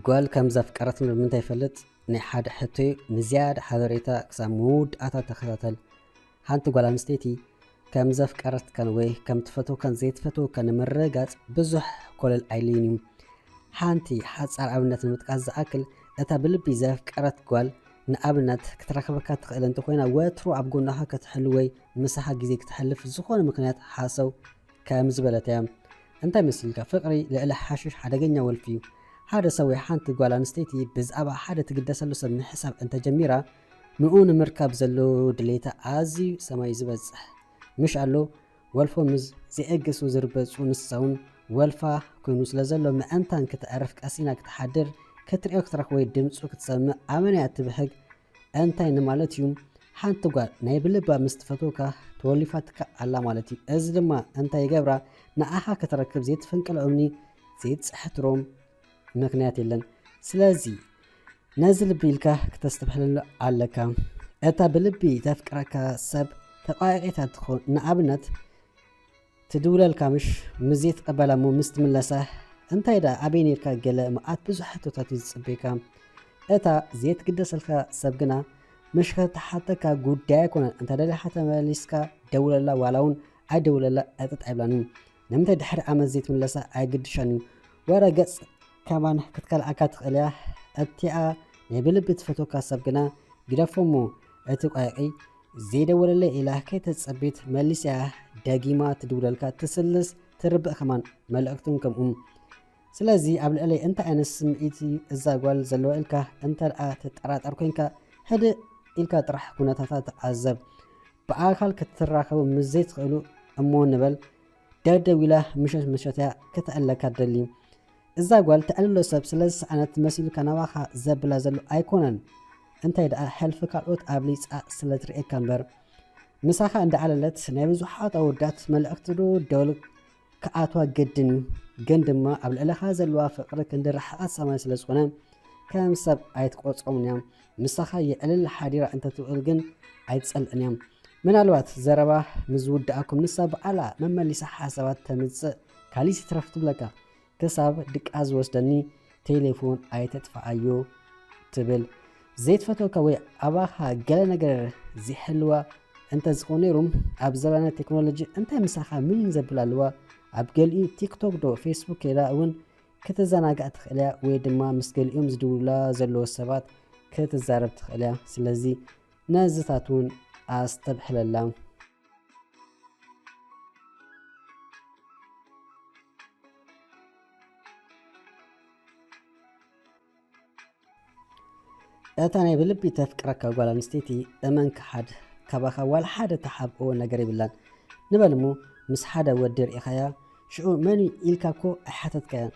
ጓል ከም ዘፍቀረት ንምንታይ ይፈልጥ? ናይ ሓደ ሕቶ እዩ። ንዝያዳ ሓበሬታ ክሳብ መወዳእታ ተኸታተል። ሓንቲ ጓል ኣንስተይቲ ከም ዘፍቀረትካን ወይ ከም ትፈትወካን ዘይትፈትወካን ንምርግጋጽ ብዙሕ ኮለል ኣይልይን እዩ። ሓንቲ ሓጻር ኣብነት ንምጥቃስ ዝኣክል፣ እታ ብልቢ ዘፍቀረት ጓል ንኣብነት ክትረኽበካ ትኽእል እንተኾይና፣ ወትሩ ኣብ ጎናኻ ክትሕሉ ወይ ምሳኻ ግዜ ክተሕልፍ ዝኾነ ምኽንያት ሓሰው ከም ዝበለት እያ። እንታይ መሲልካ? ፍቕሪ ልዕሊ ሓሽሽ ሓደገኛ ወልፊ እዩ። ሓደ ሰብ ወይ ሓንቲ ጓል ኣንስተይቲ ብዛዕባ ሓደ ትግደሰሉ ሰብ ምሕሳብ እንተጀሚራ፣ ንኡ ንምርካብ ዘሎ ድሌታ ኣዝዩ ሰማይ ዝበጽሕ። ምሽ ኣሎ ወልፎ ምስ ዘይእግሱ ዝርበጹ ንሳውን ወልፋ ኮይኑ ስለ ዘሎ ምእንታን ክተዕርፍ ቀሲና ክትሓድር ክትሪኦ ክትረኽ ወይ ድምፁ ክትሰምዕ ኣመንያ ትብሕግ እንታይ ንማለት እዩ? ሓንቲ ጓል ናይ ብልባ ምስ ትፈትወካ ተወሊፋትካ ኣላ ማለት እዩ። እዚ ድማ እንታይ ይገብራ? ንኣኻ ክትረክብ ዘይትፈንቅሎ እምኒ ዘይትፅሕትሮም ምክንያት የለን። ስለዚ ነዚ ልቢ ኢልካ ክተስተብሕለሉ ኣለካ። እታ ብልቢ ተፍቅረካ ሰብ ተቋቂታ ትኾን። ንኣብነት ትድውለልካ ምሽ ምስ ዘይትቐበላ እሞ ምስ ትምለሳ እንታይ ደኣ ኣበይ ነርካ ገለ መዓት ብዙሕ ሕቶታት እዩ ዝጽበየካ። እታ ዘይትግደሰልካ ሰብ ግና ምሽ ከተሓተካ ጉዳይ ኣይኮነን። እንተ ደሊኻ ተመሊስካ ደውለላ ዋላ እውን ኣይደውለላ ዕጥጥ ኣይብላን እዩ። ንምንታይ ድሕሪ ዓመት ዘይትምለሳ ኣይግድሻን እዩ። ወረ ገጽ ከማን ክትከልኣካ ትኽእል እያ። እቲኣ ናይ ብልቢ ትፈትወካ ሰብ ግና ግደፎ እሞ እቲ ቋይቒ ዘይደወለለይ ኢላ ከይተጸቤት መሊሳ እያ ደጊማ ትድውለልካ ትስልስ ትርብእ ከማን መልእክቱን ከምኡ። ስለዚ ኣብ ልዕለይ እንታይ ዓይነት ስምዒት እዩ እዛ ጓል ዘለዋ ኢልካ እንተ ደኣ ትጠራጠር ኮንካ ህድእ ኢልካ ጥራሕ ኩነታታ ተዓዘብ። ብኣካል ክትራኸቡ ምስ ዘይትኽእሉ እሞ ንበል ደደው ኢላ ምሸት ምሸት እያ ክተዕልለካ ትደሊ። እዛ ጓል ተዕልሎ ሰብ ስለ ዝሰኣነት መሲሉካ ናባኻ ዘብላ ዘሎ ኣይኮነን። እንታይ ደኣ ሕልፊ ካልኦት ኣብሊጻ ስለ ትርእየካ እምበር። ምሳኻ እንዳዓለለት ናይ ብዙሓት ኣወዳት መልእኽቲ ዶ ደወል ክኣትዋ ግድን እዩ። ግን ድማ ኣብ ልዕለኻ ዘለዋ ፍቕሪ ክንዲ ርሕቐት ሰማይ ስለ ዝኾነ ከም ሰብ ኣይትቆጽሮምን እያ። ምሳኻ የዕልል ሓዲራ እንተትውዕል ግን ኣይትጸልእን እያ። ምናልባት ዘረባ ምስ ዝውድኣኩም ንሳ በዓላ መመሊሳ ሓሳባት ተምጽእ ካሊስ ይትረፍ ትብለካ። ክሳብ ድቃስ ዝወስደኒ ቴሌፎን ኣይተጥፍኣዮ ትብል። ዘይትፈትወካ ወይ ኣባኻ ገለ ነገር ዘይሕልዋ እንተዝኾን ነይሩ፣ ኣብ ዘበነ ቴክኖሎጂ እንታይ ምሳኻ ምን ዘብል ኣለዋ? ኣብ ገሊኡ ቲክቶክ ዶ ፌስቡክ ከይዳ እውን ክትዘናጋዕ ትኽእል እያ፣ ወይ ድማ ምስ ገሊኦም ዝድውሉላ ዘለዉ ሰባት ክትዛረብ ትኽእል እያ። ስለዚ ነዚታት እውን ኣስተብሕለላ። እታ ናይ ብልቢ ተፍቅረካ ጓል ኣንስተይቲ እመን ክሓድ ካባኻ ዋላ ሓደ ተሓብኦ ነገር የብላን። ንበል እሞ ምስ ሓደ ወዲ ርኢኻያ ሽዑ መን እዩ ኢልካ እኮ ኣይሓተትካያን።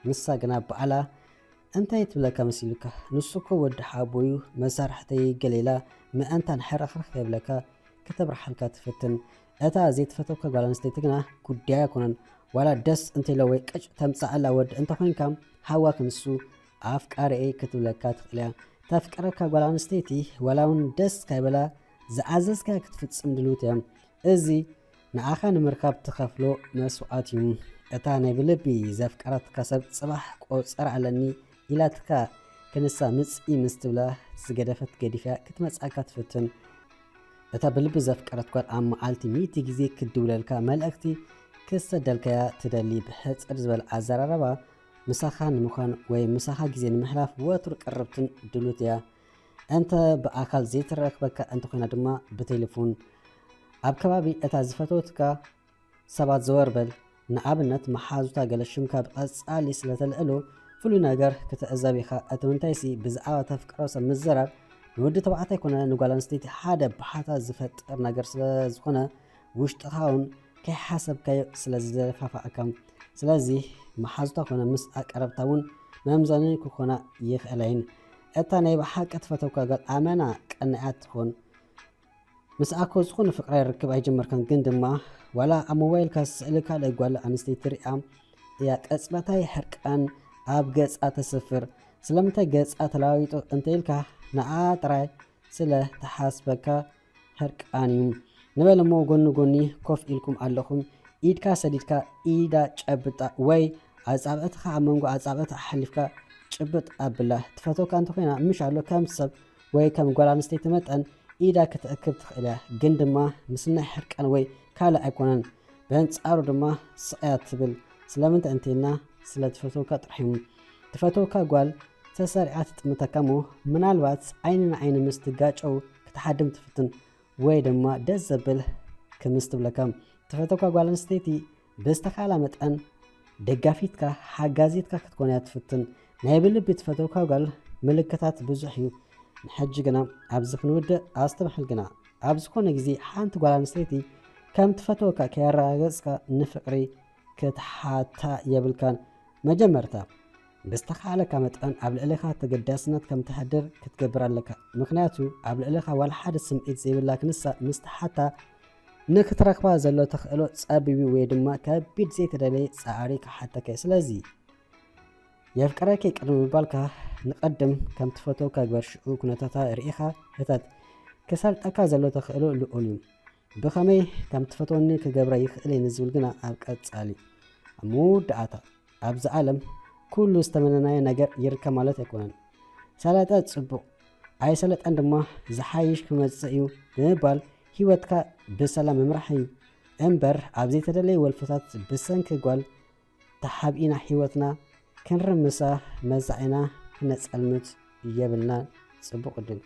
ንሳ ግና በዓላ እንታይ ትብለካ መሲሉካ? ንሱ እኮ ወዲ ሓቦ እዩ፣ መሳርሕተይ ገለ ኢላ ምእንታን ሕርኽርኽ ከይብለካ ክተብርሓልካ ትፍትን። እታ ዘይትፈተውካ ጓል ኣንስተይቲ ግና ጉዳያ ኣይኮነን። ዋላ ደስ እንተኢላ ወይ ቅጭ ተምጽኣላ ወዲ እንተኾይንካ ሃዋ ክንሱ ኣፍቃሪኤ ክትብለካ ትኽእል እያ። ተፍቅረካ ጓል ኣንስተይቲ ዋላ እውን ደስ ካይበላ ዝኣዘዝካ ክትፍጽም ድልውቲ እያ። እዚ ንዓኻ ንምርካብ ትኸፍሎ መስዋዕት እዩ። እታ ናይ ብልቢ ዘፍቀረትካ ሰብ ጽባሕ ቆጸራ ኣለኒ ኢላትካ ክንሳ ምጽኢ ምስ ትብላ ዝገደፈት ገዲፋ ክትመጽኣካ ትፍትን። እታ ብልቢ ዘፍቀረት ጓል ኣብ መዓልቲ ሚእቲ ግዜ ክትድውለልካ መልእኽቲ ክትሰደልካያ ትደሊ። ብሕጽር ዝበለ ኣዘራረባ ምሳኻ ንምዃን ወይ ምሳኻ ግዜ ንምሕላፍ ወትሩ ቅርብትን ድሉት እያ። እንተ ብኣካል ዘይትረክበካ እንተኾይና ድማ ብቴሌፎን። ኣብ ከባቢ እታ ዝፈተወትካ ሰባት ዘወር በል። ንኣብነት መሓዙታ ገለ ሽምካ ብቐጻሊ ስለ ተልዕሉ ፍሉይ ነገር ክትዕዘብ ኢኻ። እቲ ምንታይሲ ብዛዕባ ተፍቅሮ ሰብ ምዝራብ ንወዲ ተባዕታይ ኮነ ንጓል ኣንስተይቲ ሓደ ብሓታ ዝፈጥር ነገር ስለ ዝኾነ ውሽጥኻ እውን ከይሓሰብካዮ ስለ ዝደፋፋእካ። ስለዚ መሓዙታ ኮነ ምስ ኣቀረብታ እውን መምዘኒ ክኾና ይኽእላ እየን። እታ ናይ ብሓቂ ትፈተውካ ጓል ኣመና ቀናያት ትኾን። ምስ ኣኮ ዝኾነ ፍቕራዊ ርክብ ኣይጀመርካን፣ ግን ድማ ዋላ ኣብ ሞባይልካ ስእሊ ካልእ ጓል ኣንስተይቲ ሪኣ እያ ቅጽበታዊ ሕርቃን ኣብ ገጻ ተስፍር። ስለምንታይ ገጻ ተለዋዊጡ እንተ ኢልካ፣ ንኣ ጥራይ ስለ ትሓስበካ ሕርቃን እዩ። ንበል እሞ ጎኒ ጎኒ ኮፍ ኢልኩም ኣለኹም፣ ኢድካ ሰዲድካ ኢዳ ጨብጣ፣ ወይ ኣጻብዕትኻ ኣብ መንጎ ኣጻብዕታ ኣሕሊፍካ ጭብጥ ኣብላ። ትፈትወካ እንተኾይና፣ ምሽ ኣሎ ከም ሰብ ወይ ከም ጓል ኣንስተይቲ መጠን ኢዳ ክትእክብ ትኽእል እያ፣ ግን ድማ ምስናይ ሕርቃን ወይ ካልእ ኣይኮነን። በንጻሩ ድማ ስቕ እያ ትብል። ስለምንታይ እንተይልና፣ ስለ ትፈትወካ ጥራሕ እዩ። ትፈትወካ ጓል ተሰሪዓ ትጥምተካ እሞ፣ ምናልባት ዓይኒ ንዓይኒ ምስ ትጋጨው ክትሓድም ትፍትን፣ ወይ ድማ ደስ ዘብል ክምስ ትብለካ። ትፈትወካ ጓል ኣንስተይቲ ብዝተኻእላ መጠን ደጋፊትካ፣ ሓጋዚትካ ክትኮን እያ ትፍትን። ናይ ብልቢ ትፈትወካ ጓል ምልክታት ብዙሕ እዩ። ንሕጂ ግና ኣብዚ ክንውድእ ኣስተብህል ግና። ኣብ ዝኾነ ግዜ ሓንቲ ጓል ኣንስተይቲ ከም ትፈትወካ ከየረጋገጽካ ንፍቕሪ ክትሓታ የብልካን። መጀመርታ ብዝተኻእለካ መጠን ኣብ ልዕሌኻ ተገዳስነት ከም ተሕድር ክትገብር ኣለካ። ምኽንያቱ ኣብ ልዕሌኻ ዋላ ሓደ ስምዒት ዘይብላ ክንሳ ምስ ተሓታ ንክትረኽባ ዘሎ ተኽእሎ ጸቢብ እዩ ወይ ድማ ከቢድ ዘይተደለየ ጻዕሪ ክሓተካ እዩ። ስለዚ የፍቅረኪ ቅድሚ ምባልካ ንቐድም ከም ትፈትወካ ግበር፣ ሽዑ ኩነታታ ርኢኻ ሕተት። ክሰልጠካ ዘሎ ተኽእሎ ልዑል እዩ። ብኸመይ ከም ትፈትወኒ ክገብረ ይኽእል እየ ንዝብል ግና ኣብ ቀጻሊ። ኣብ መወዳእታ ኣብዚ ዓለም ኩሉ ዝተመነናዮ ነገር ይርከብ ማለት ኣይኮነን። ሰለጠ ጽቡቕ፣ ኣይሰለጠን ድማ ዝሓይሽ ክመጽእ እዩ ብምባል ህይወትካ ብሰላም ምምራሕ እዩ እምበር ኣብ ዘይተደለየ ወልፍታት ብሰንኪ ጓል ተሓቢእና ህይወትና ክንርምሳ መጻኢና ክነጸልምት የብልናን። ጽቡቕ ዕድል።